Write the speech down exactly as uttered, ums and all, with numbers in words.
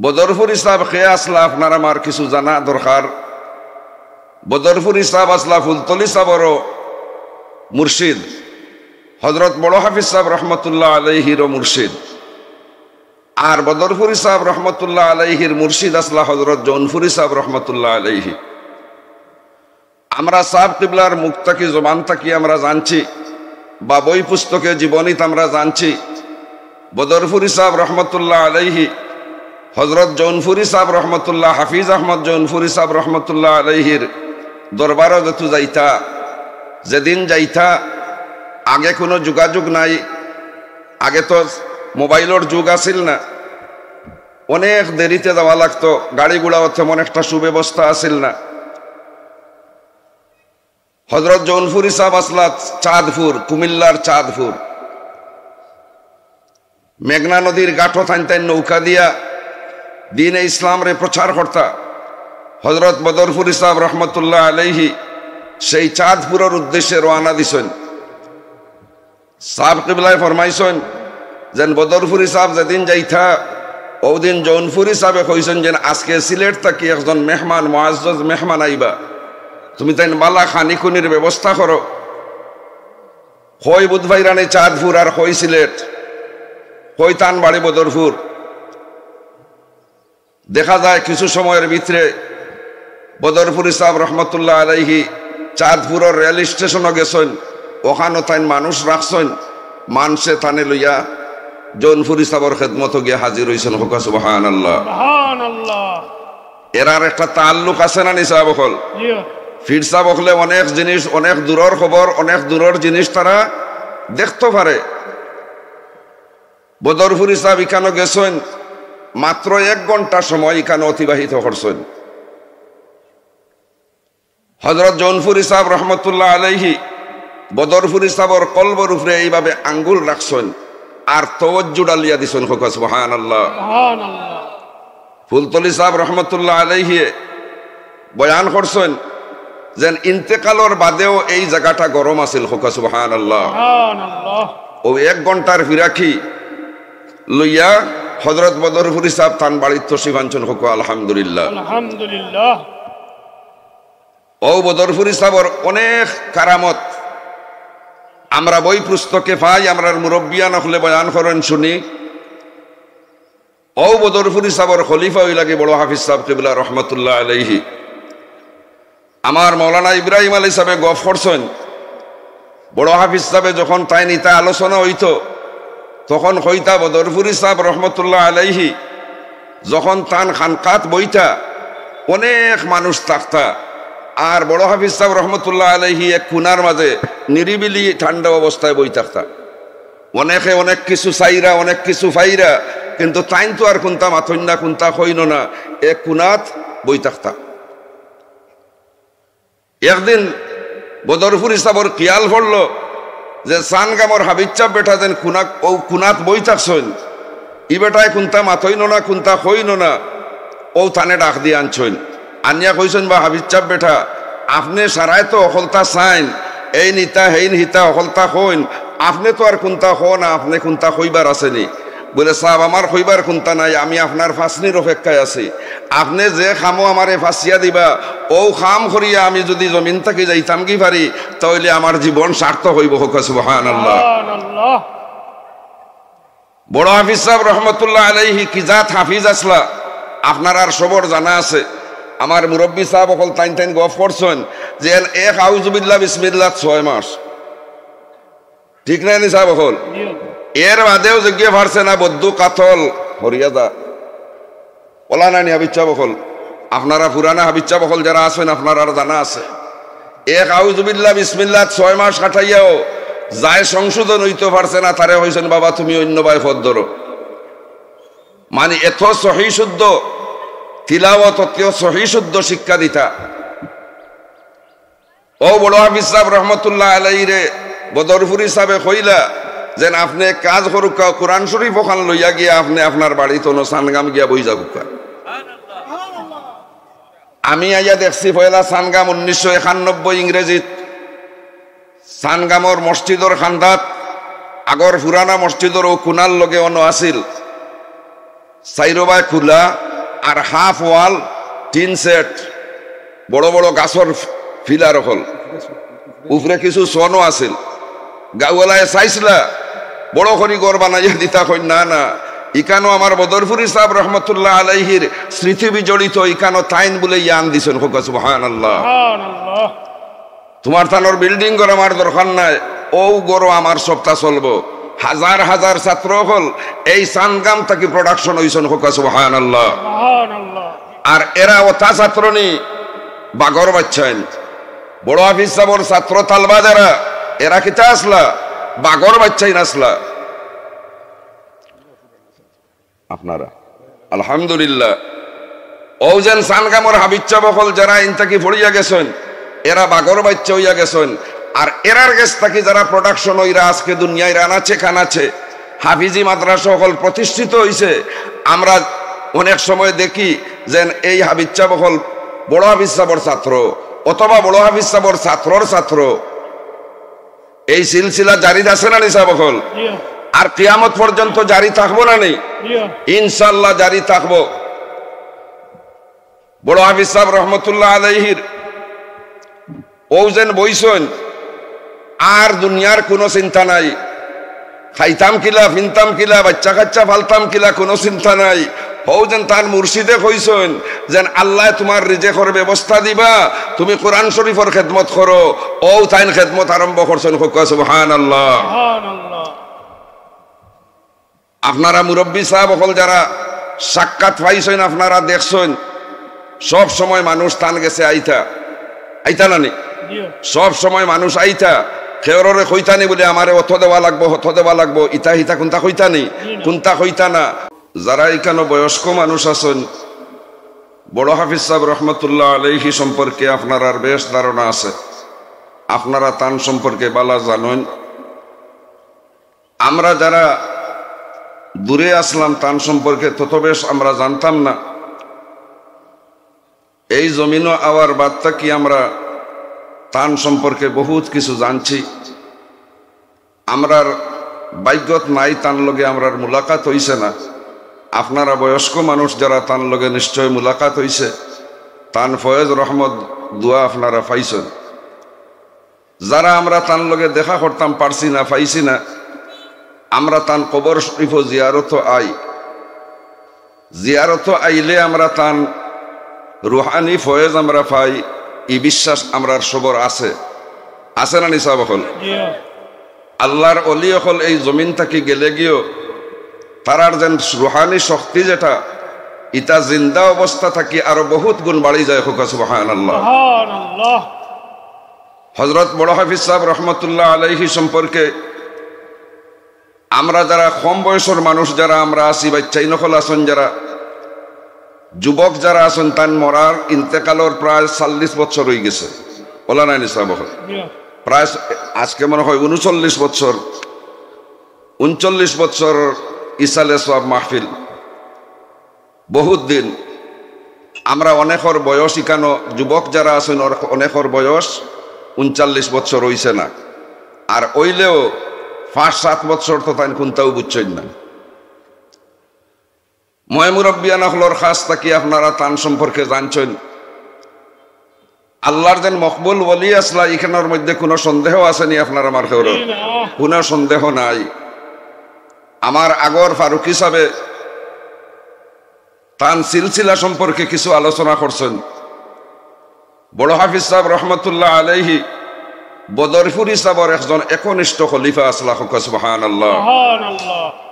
বদরপুরি সাব কে আছলা, আপনার আমার কিছু জানা দরকার। বদরপুরি সাব আছলা ফুলতলি সাবরও মুর্শিদ, হজরত বড় হাফিজ সাব রহমতুল্লাহ আলাইহিরও মুর্শিদ। আর বদরপুরি সাব রহমতুল্লাহ আলাইহির মুর্শিদ আছলা হজরত জৌনপুরি সাব রহমতুল্লাহ আলাইহি। আমরা সাব কিবলার মুখ থাকি, জবান থাকি আমরা জানছি, বা বই পুস্তকে জীবনীত আমরা জানছি, বদরপুরি সাব রহমতুল্লাহ আলাইহি, হজরত জৌনপুরি সাব রহমতুল্লাহ, হাফিজ আহমদ জৌনপুরি সাব রহমতুল্লাহ আলাইহির দরবারও যেতু যাইতা, যেদিন যাইতা, আগে কোনো যোগাযোগ নাই, আগে তো মোবাইলর যুগ আছিল না, অনেক দেরিতে যাওয়া লাগতো, গাড়ি ঘোড়াও তেমন একটা সুব্যবস্থা আছিল না। হজরত জৌনপুরি সাব আছলা চাঁদপুর, কুমিল্লার চাঁদপুর। মেঘনা নদীর ঘাটো তাইন তাইন নৌকা দিয়া দ্বীনে ইসলামরে প্রচার করতা। হজরত বদরপুরি সাব রহমতুল্লাহ আলাইহি সেই চাঁদপুরর উদ্দেশ্যে রওয়ানা দিছইন। সাব কিবলায় ফরমাইছইন যেন বদরপুরি সাব যেদিন যাইতা, অউ দিন জৌনপুরি সাবে কইছইন যেন আজকে সিলেট থাকি একজন মেহমান, মুআজ্জজ মেহমান আইবা, তুমি তাইন বালা খানি-খুনির ব্যবস্থা করো। কই বুধবাইরানি চাঁদপুর আর কই সিলেট, কই তান বাড়ি বদরপুর। দেখা যায় কিছু সময়র ভিতরে বদরপুরি সাব রহমতুল্লাহ আলাইহি চাঁদপুরর রেল স্টেশনও গেছইন, অখানো তাইন মানুষ রাখছইন, মানষে তানে লইয়া জৌনপুরি সাবর খেদমতো গিয়া হাজির অইছইন। কউক্কা সুবহানাল্লাহ। সুবহানাল্লাহ। এরার একটা তাল্লুক আছে না নি সাব অকল? জি। পীর সাব অকলে অনেক জিনিস, অনেক দূরর খবর, অনেক দূরর জিনিস তারা দেখতো পারে। বদরপুরি সাব ইখানো গেছইন, মাত্র এক ঘন্টা সময় ইখানো অতিবাহিত করছইন। হজরত জৌনপুরি সাব রহমতুল্লাহ আলাইহি বদরপুরি সাবর কলবর উপরে এইভাবে আঙ্গুল রাখছইন আর তওয়াজ্জু ডালিয়া দিছইন। কউক্কা সুবহানাল্লাহ। সুবহানাল্লাহ। ফুলতলি সাব রহমতুল্লাহ আলাইহি বয়ান করছইন যেন ইন্তেকালর বাদেও এই জাগাটা গরম আছিল। কউক্কা সুবহানাল্লাহ। সুবহানাল্লাহ। অউ এক ঘন্টার ফিরাকি লইয়া হজরত বদরপুরি সাব তান বাড়িত তশরিফ আনছইন। কউক্কা আলহামদুলিল্লাহ। আলহামদুলিল্লাহ। অউ বদরপুরি সাবর অনেক কারামত আমরা বই পুস্তকে পাই, আমরার মুরব্বিয়ান অকলে বয়ান করইন শুনি। অউ বদরপুরি সাবর খলিফা অইলা গি বড় হাফিজ সাব কিবলা রহমতুল্লাহ আলাইহি। আমার মৌলানা ইব্রাহিম আলী সাবে গফ করছইন, বড় হাফিজ সাবে যখন তাইন ইতা আলোচনা অইতো, তখন কইতা বদরপুরি সাব রহমতুল্লাহ আলাইহি যখন তান খানকাত বইতা, অনেক মানুষ থাকতা, আর বড় হাফিজ সাব রহমতুল্লাহ আলাইহি এক কুনার মাঝে নিরিবিলি ঠান্ডা অবস্থায় বই থাকতা। অনেকে অনেক কিছু চাইরা, অনেক কিছু পাইরা, কিন্তু তাইন তো আর কুন্তা মাতইন না, কুন্তা কইন না, এক কুনাত বই থাকতা। একদিন বদরপুরি সাবর খিয়াল পড়লো যে সানগামর হাফিজ সাব বেটা যেন কুনা-, অউ কুনাত বই থাকছইন, ই বেটায় কুন্তা মাতইন না, কুন্তা কইন না, অউ তানে ডাক দিয়া আনছইন। আনিয়া কইছইন, "বা হাফিজ সাব বেটা, আপনে সারায় তো হকলতা চাইন, এইন ইতা, হেইন হিতা হকলতা কইন, আপনে তো আর কুন্তা কও না, আপনে কুন্তা কইবার আছে নি?" বলে, "সাব, আমার কইবার কুন্তা নাই, আমি আপনার ফাসনির অপেক্ষায় আছি। আপনে যে কামো আমারে ফাসিয়া দিবা, অউ কাম করিয়া আমি যুদি জমিন থাকি যাইতাম গি পারি, তা অইলে আমার জীবন সার্থক অইবো।" কউক্কা সুবহানাল্লাহ। সুবহানাল্লাহ। বড় হাফিজ সাব রহমতুল্লাহ আলাইহি কি জাত হাফিজ আছলা, আপনারার সবর জানা আছে। আমার মুরব্বি সাব অকল তাইন তাইন গফ করছইন যে এক আউজুবিল্লাহ বিসমিল্লাহ ছয় মাস, ঠিক না নি সাব অকল? এর বাদেও যেগিয়ে পারছে না, বদ্দু কাতল হরিয়া যা। অলা নানি হাফিজ সাব অকল, আপনারা পুরানা হাফিজ সাব অকল যারা আছইন, আপনারার জানা আছে। এক আউজুবিল্লাহ বিসমিল্লাহ ছয় মাস কাটাইয়াও যায় সংশোধন অইতো পারছে না, তারে কইছইন, "বাবা, তুমি অইন্য বায় পথ ধরো।" মানে এত সহি শুদ্ধ তিলাওয়াত, অত সহি শুদ্ধ শিক্ষা দিতা। অউ বড় হাফিজ সাব রহমতুল্লাহ আলাইরে বদরপুরি সাবে কইলা যেন, "আপনে এক কাজ করউক্কা, কুরআন শরিফ অখান লইয়া গিয়া আপনে আপনার বাড়িত অনো সানগাম গিয়া বই যাউক্কা।" আমি আইয়া দেখছি পয়লা সানগাম উনিশশো একানব্বই ইংরেজিত, সানগামর মসজিদর কান্দাত, আগর পুরানা মসজিদর অউ কুনার লগে অনো আছিল, চাইরোবায় খুলা, আর হাফ ওয়াল, টিন সেট, বড় বড় গাছর ফিলার অকল, উপরে কিছু সনও আছিল। গাউওয়ালায় চাইছলা বড় করি ঘর বানাইয়া দিতা, কইন না, না, ইকানো আমার বদরপুরি সাব রহমতুল্লাহ আলাইহির স্মৃতি বিজড়িত, ইকানো তাইন বুলে ইয়ান দিছইন। কউক্কা সুবহানাল্লাহ। সুবহানাল্লাহ। তুমার তানর বিল্ডিং ঘর আমার দরকার নাই, অউ ঘরো আমার সবটা চলবো। হাজার হাজার ছাত্র অকল এই চান্দগাম থাকি প্রোডাকশন অইছইন। কউক্কা সুবহানাল্লাহ। সুবহানাল্লাহ। আর এরা অতা ছাত্র নি, বাঘর বাইচ্চাইন। বড় হাফিজ সাবর ছাত্র তালবা যারা, এরা কিতা আছলা? বাঘর বাইচ্চাইন আছলা। আপনারা আলহামদুলিল্লাহ, অউ যেন চান্দগামর হাফিজ সাব অকল যারা ইন থাকি পড়িয়া গেছইন, এরা বাঘর বাইচ্চা অইয়া গেছইন। আর এরার গেছ থাকি যারা প্রোডাকশন অইরা আজকে দুনিয়ার আনাচে কানাচে হাফিজি মাদ্রাসা অকল প্রতিষ্ঠিত অইছে, আমরা অনেক সময় দেখি যেন এই হাফিজ সাব অকল বড় হাফিজ সাবর ছাত্র অথবা বড় হাফিজ সাবর ছাত্রর ছাত্র। এই সিলসিলা জারি আছে না নি সাব অকল? জি। আর কিয়ামত পর্যন্ত জারি থাকবো না নি? জি। ইনশাআল্লাহ জারি থাকবো। বড় হাফিজ সাব রহমতুল্লাহ আলাইহির অউ যেন বইছইন, আর দুনিয়ার কুনু চিন্তা নাই। খাইতাম কিলা, ফিনতাম কিলা, বাইচ্চা কাইচ্চা ফালতাম কিলা, কুনু চিন্তা নাই। হউ যেন তান মুর্শিদে কইছইন যেন, "আল্লায় তুমার রিজেকর ব্যবস্থা দিবা, তুমি কোরআন শরীফর খেদমত করো।" অউ তাইন খেদমত আরম্ভ করছইন। কউক্কা সুবহানাল্লাহ। সুবহানাল্লাহ। আপনারা মুরব্বি সাব অকল যারা সাক্ষাৎ পাইছইন, আপনারা দেখছইন, সব সময় মানুষ তান গেছে আইতা, আইতা না নি? জি। সব সময় মানুষ আইতা, কেউররে কইতা নি বুলে, "আমারে অত দেওয়া লাগবো, অত দেওয়া লাগবো", ইতা হিতা কুন্তা কইতা নি? জি না। কুন্তা কইতা না। যারা ইকানো বয়স্ক মানুষ আছইন, বড় হাফিজ সাব রহমতুল্লাহ আলাইহি সম্পর্কে আপনারার বেশ ধারণা আছে, আপনারা তান সম্পর্কে বালা জানইন। আমরা যারা দূরে আছলাম, তান সম্পর্কে তত বেশ আমরা জানতাম না। এই জমিনো আওয়ার বাদ থাকি আমরা তান সম্পর্কে বহুত কিছু জানছি। আমরার ভাগ্যত নাই, তান লগে আমরার মুলাকাত অইছে না। আপনারা বয়স্ক মানুষ যারা, তান লগে নিশ্চয় মুলাকাত অইছে, তান ফয়েজ রহমত দোয়া আপনারা পাইছইন। যারা আমরা তান লগে দেখা করতাম পারছি না, পাইছি না, আমরা তান কবর শরীফো জিয়ারতো আই। জিয়ারতো আইলে আমরা তান রুহানি ফয়েজ আমরা পাই, ই বিশ্বাস আমরার সবর আছে। আছে না নি সাব অকল? জি। আল্লার অলি অকল এই জমিন থাকি গেলে গিও তারার যেন রুহানি শক্তি যেটা, ইটা জিন্দা অবস্থা থাকি আরো বহুত গুণ বাড়ি যায়। কউক্কা সুবহানাল্লাহ। সুবহানাল্লাহ। হযরত বড় হাফিজ সাব রহমতুল্লাহ আলাইহি সম্পর্কে আমরা যারা কম বয়সর মানুষ যারা আমরা আছি, বাইচ্চাইন অকল আছইন যারা, যুবক যারা আছইন, তান মরার ইন্তেকালর প্রায় চল্লিশ বছর অইগেছে। অলা নায় নি সাব অকল? প্রায় আজকে মনে হয় ঊনচল্লিশ বছর, ঊনচল্লিশ বছর ইসালে সওয়াব মাহফিল। বহুত দিন। আমরা অনেকর বয়স ইকানো, যুবক যারা আছইন, অর-, অনেকর বয়স ঊনচল্লিশ বছর অইছে না। আর অইলেও পাঁচ সাত বছর তো তাইন কুন্তাউ বুঝছইন না। ময়-মুরব্বিয়ান অকলর কাছ থাকি আপনারা তান সম্পর্কে জানছইন। আল্লার যেন মকবুল ওলি আছলা, ইখানর মধ্যে কুনু সন্দেহ আছে নি আপনার আমার কেউরর? জি না। কুনু সন্দেহ নাই। আমার আগর ফারুকি সাবে তান সিলসিলা সম্পর্কে কিছু আলোচনা করছইন। বড় হাফিজ সাব রহমতুল্লাহ আলাইহি বদরপুরি সাবর একজন একনিষ্ঠ খলিফা আছলা। কউক্কা সুবহানাল্লাহ। সুবহানাল্লাহ।